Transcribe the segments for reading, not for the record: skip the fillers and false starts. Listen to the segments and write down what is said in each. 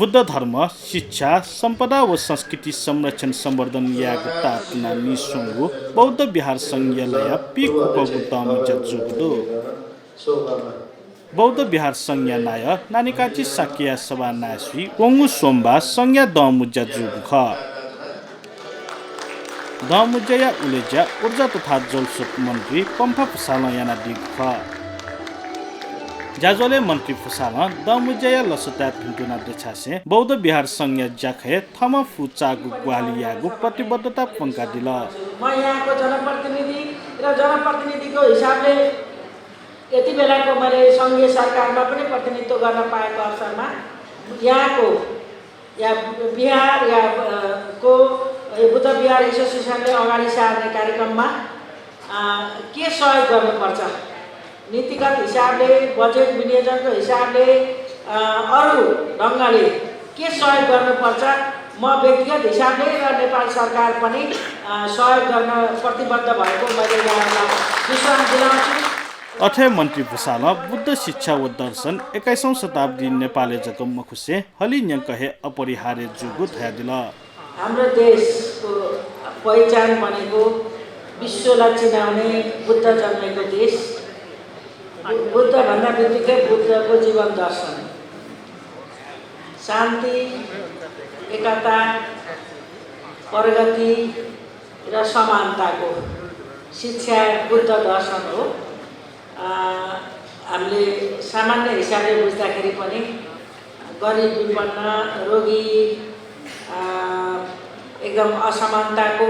बुद्ध धर्म शिक्षा सम्पदा व संस्कृति संरक्षण सम्वर्धन याग तातना निसुंगु बौद्ध विहार संघीयलय पिकुपगु दमुजा जुगुदु बौद्ध विहार संज्ञा नाय नानिकाची साकिया सभा नासुई वंगु सोमबा संज्ञा दमुजा जुगु ख दमुजया उलेजा ऊर्जा तथा जलस्रोत मन्त्री पम्फा फुसाल याना दिगु ख जाजोले मन्त्री फुसाल दमुजया लसुता भिन्टुना देछासे बौद्ध विहार संज्ञा जाखे थम फुचागु ग्वालियागु प्रतिबद्धता पंका दिल म यहाँको जनप्रतिनिधि र जनप्रतिनिधिको हिसाबले यति बेलाको मैले संघीय सरकारमा पनि प्रतिनिधित्व गर्न पाएको अवसरमा यहाँको या बिहार या को बुद्ध विहार एसोसिएसनले अगाडि सार्ने कार्यक्रममा के सहयोग गर्नुपर्छ, नीतिगत हिसाबले बजेट विनियोजनको हिसाबले अरू ढङ्गले के सहयोग गर्नुपर्छ, म व्यक्तिगत हिसाबले र नेपाल सरकार पनि सहयोग गर्न प्रतिबद्ध भएको मैले यहाँलाई विश्वास दिलाउँछु। अथे मन्त्री भुसाल बुद्ध शिक्षा व दर्शन 21औं शताब्दी नेपाली जगम मखुसे हलिन्य कहे अपरिहार्य जुगु थया दिल। हाम्रो देशको पहिचान भनेको विश्वलाई चिनाउने बुद्ध जन्मेको देश। बुद्ध भन्दा बित्तिकै बुद्धको जीवन दर्शन, शान्ति, एकता, प्रगति र समानताको शिक्षा बुद्ध दर्शन हो। हामीले सामान्य हिसाबले बुझ्दाखेरि पनि गरिब विपन्न रोगी एकदम असमानताको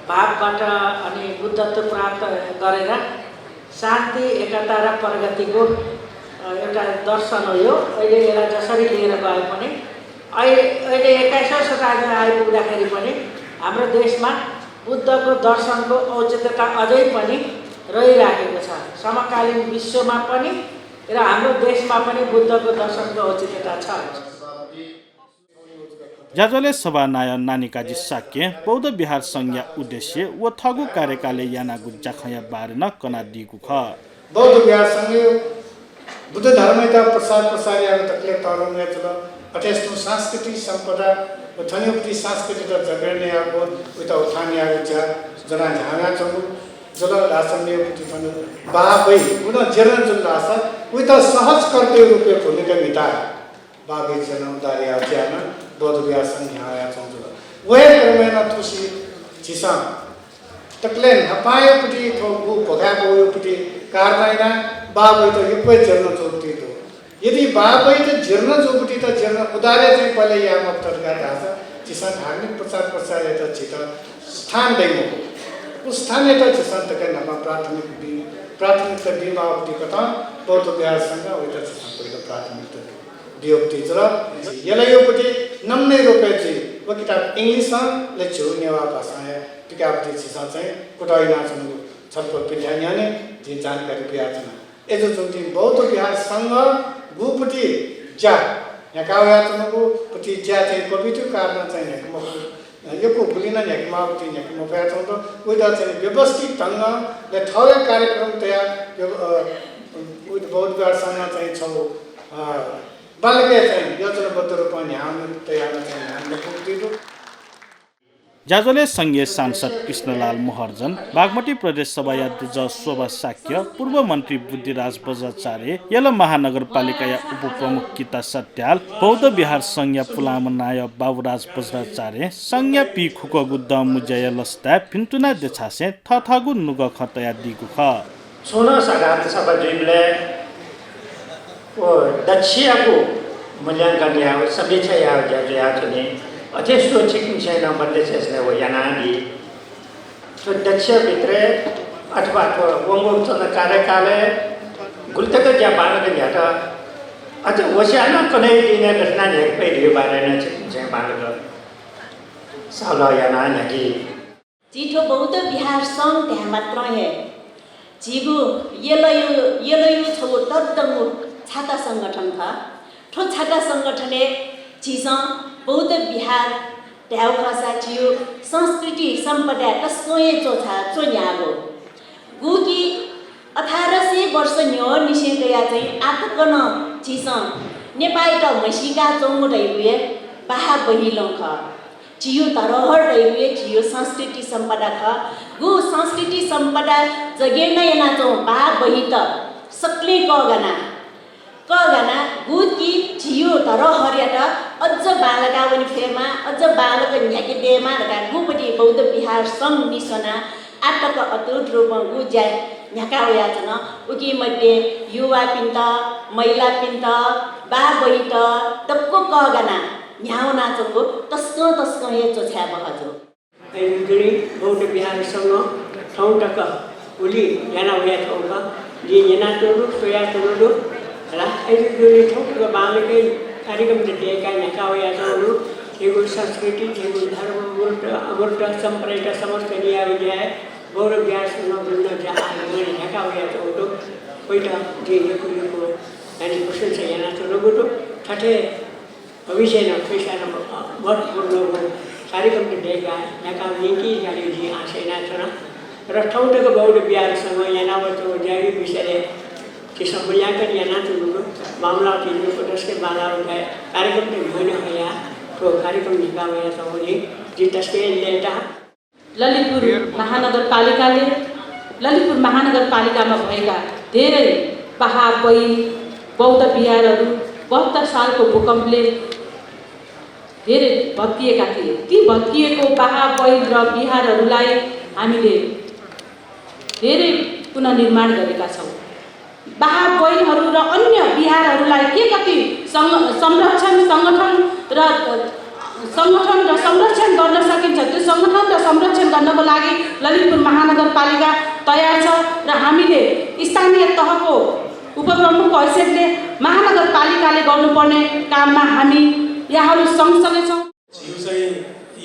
भावबाट अनि बुद्धत्व प्राप्त गरेर शान्ति एकता र प्रगतिको एउटा दर्शन हो यो। अहिले यसलाई जसरी लिएर गए पनि अहिले 21औं शताब्दीमा आइपुग्दाखेरि पनि हाम्रो देशमा बुद्धको दर्शनको औचित्यता अझै पनि रहिराखेको छ। समकालीन विश्वमा पनि र हाम्रो देशमा पनि बुद्धको दर्शनको औचित्यता छ। जाजोले सभा नाय नानिकाजी साक्य बौद्ध विहार संज्ञा उद्देश्य व थगु कार्यकालले यानागु जाखया बारेन कना दिगु ख बौद्ध विहार संज्ञा बुद्ध धर्मता प्रसार यागु तकले तरुण याचल अटेस्तो सांस्कृतिक सम्पदा व थनियोपति सांस्कृतिक जगेर्ने यागु उता उठान यागु जा जना झागा चंगु जल रासन्य पुतिफन बाबै उन जेरन जुन रास उता सहज कर्तव्य रूपे भूमिका मिता बाबै जन उदारिया ज्यान बौद्ध विहार संज्ञा आया चंगु वे क्रमेण तुसी चिसा तकले नपाएपटि थोगु भगाबोपटि कारनाइना बाबै त युपै जेर्न जोगति तो यदि बाबै त जेर्न जोगति त जेर्न उदारे चाहिँ पहिले या मक्तरका धासा चिसा धार्मिक प्रचार त चित स्थान दैमो उस स्थान त चिसा तक नमा प्राथमिकता बिमावती कथा बौद्ध विहार संज्ञा उता चिसा पहिलो प्राथमिकता दियोपति जरा यलायोपटि नम्नै रोपे चाहिँ वो किताब इंग्लिश ले छु नेवा भाषा है टिकापति चिसा चाहिँ कुटाइ नाचनको छलफल पिल्याने जी जानकारी पियाचना एजो जुन बौद्ध विहार संघ गुपति जा यकायाचनको पति जा चाहिँ कवितो कारण चाहिँ यकम यको बुलिन यकमावती यकम भयाचन त उदा चाहिँ व्यवस्थित ढंगले थवे कार्यक्रम तयार यो बौद्ध विहार संघ चाहिँ छ बालके चाहिँ योजनाबद्ध रूपमा ध्यान तयार चाहिँ हामीले पुग्दिनु। जाजोले संघीय सांसद कृष्णलाल महर्जन बागमती प्रदेश सभा अध्यक्ष शोभा साक्य पूर्व मन्त्री बुद्धिराज बजाचार्य यल महानगरपालिका उपप्रमुख किता सत्याल बौद्ध विहार संज्ञा पुलाम नाय बाबुराज बजाचार्य संज्ञा पी खुकगु दमुजय लस्ता भिन्टुना देछासे थथगु नुग खतया दिगु ख सोना सगात सभा जुइले ओ दक्षिणको मूल्याङ्कन या समीक्षा या ज्या चुने अध्यस्तो चिकिङ छैन मध्यस्थले हो यानादि तो दक्षिणभित्र अथवा वंगोचन कार्यकालय गुल्तक ज्या बालक ज्यात अझ वस्याना कनै दिने घटना झेक पहिलो बारे न चिकिङ चाहिँ बालक साल याना नगी जीठो बौद्ध विहार संघ त्यहाँ मात्र है जीगु येलो छगु तद्दंगु छाता संगठन था ठो छाता संगठनले चीजा बौद्ध विहार त्याउ खसा चियो संस्कृति सम्पदा कसोए चोछा चोन्यागो गुकी 1800 वर्ष न्यो निसे गया चाहिँ आककन चीजा नेपाल त मसिका चौमुट हुए बाहा बहिलों ख जियो धरोहर हुए जियो संस्कृति संपदा ख गु संस्कृति संपदा जगेर्न yana चौ बा बहि त सक्ले कगना गुकी जियो धरोहर यात अझ बालका पनि फेरमा अझ बालक न्याके देमा रका गुपटी बौद्ध विहार सम निसना आटक अतुट रूपमा गुज्या न्याका याचन उकी मध्ये युवा पिन्त महिला पिन्त बा बहित तक्को कगना न्याउना चंगो तस्को ये चोछ्या बहजो जुनी बौद्ध विहारसँग ठाउँ टक उली याना वया ठाउँका जे याना तोडु सोया तोडु र अहिले जुनी ठाउँ टक बालकै कार्यक्रम दिएका न्याका वया ठाउँहरु jego संस्कृति jego धर्म अमूर्त सम्प्रदाय समस्त नियाविद्या बौद्ध विहारसँग जुन जहाँ न्याका वया ठाउँहरु पहिला जे यको यानी प्रशंसा याना तोडु ठठे भविष्य न पेशाना महत्त्वपूर्ण कार्यक्रम दिएका यहाँका निकै गाडी जी आशयना छन् र ठाउँको बौद्ध विहारसँग यहाँबाट जारी विषयले के मूल्याङ्कन यहाँ चुन्नु मामला तिर्नु प्रदेशकै बाधा उठाए कार्यक्रम त होइन यहाँ तो कार्यक्रम निकालेर चाहिँ जी तस्कै लेटा ललितपुर महानगरपालिकामा भएका धेरै पहाड पहिल बौद्ध विहारहरू 72 सालको भूकम्पले धेरै भत्किएका थिए। ती भत्किएको पहाड पहिल र विहारहरूलाई हामीले धेरै पुनर्निर्माण गरेका छौँ। पहाड पहिलहरू र अन्य विहारहरूलाई के कति संरक्षण र संरक्षण गर्न सकिन्छ त्यो संगठन र संरक्षण गर्नको लागि ललितपुर महानगरपालिका तयार छ र हामीले स्थानीय तहको उपप्रमुखको हैसियतले महानगरपालिकाले गर्नुपर्ने काममा हामी यहाँहरू सँगसँगै छौँ। यो चाहिँ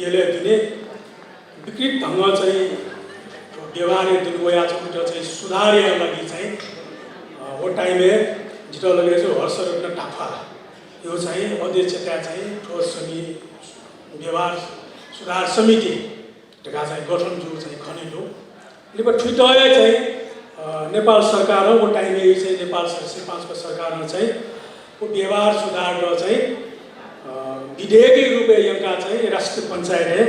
यसले दिने विकृत ढङ्ग चाहिँ व्यवहार दुर्व्यवहार चाहिँ सुधार्या लागि चाहिँ वो टाइमले जितो लगे चाहिँ हर्षरत्न टाफा यो चाहिँ अध्यक्षता चाहिँ ठोस व्यवहार सुधार समिति ढका चाहिँ गठन जो चाहिँ खनिलो लिप ठुटय चाहिँ नेपाल सरकार हो वो टाइमले चाहिँ नेपाल सरकारको सरकारमा चाहिँ वो व्यवहार सुधार र चाहिँ विधेयकी रूपले यहाँका चाहिँ राष्ट्रिय पञ्चायतले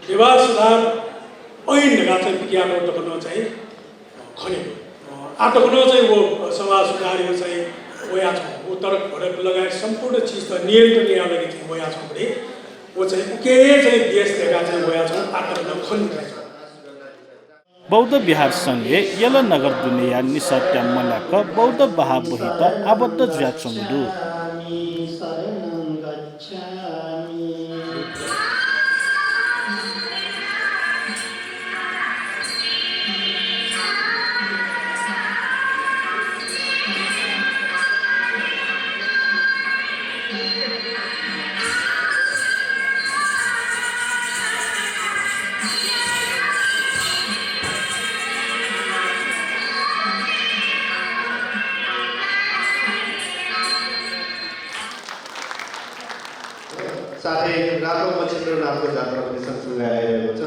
व्यवहार सुधार ऐन ढका चाहिँ विज्ञापन टकन चाहिँ खनिलो आटकन चाहिँ वो समाज सुधार यो चाहिँ वया छ वो तरक भडक लगायत सम्पूर्ण चीज त नियन्त्रण यहाँ लागि चाहिँ वया छ भने वो चाहिँ के चाहिँ देश देखा चाहिँ वया छ आटकन खनिलो बौद्ध विहार संघे यल नगर दुनिया निसत्या मलाक बौद्ध बहाबहित आबद्ध जुया चंगडु साथै रातो मचिन्द्र नामको जात्रा पनि सँगसँगै आइरहेको छ।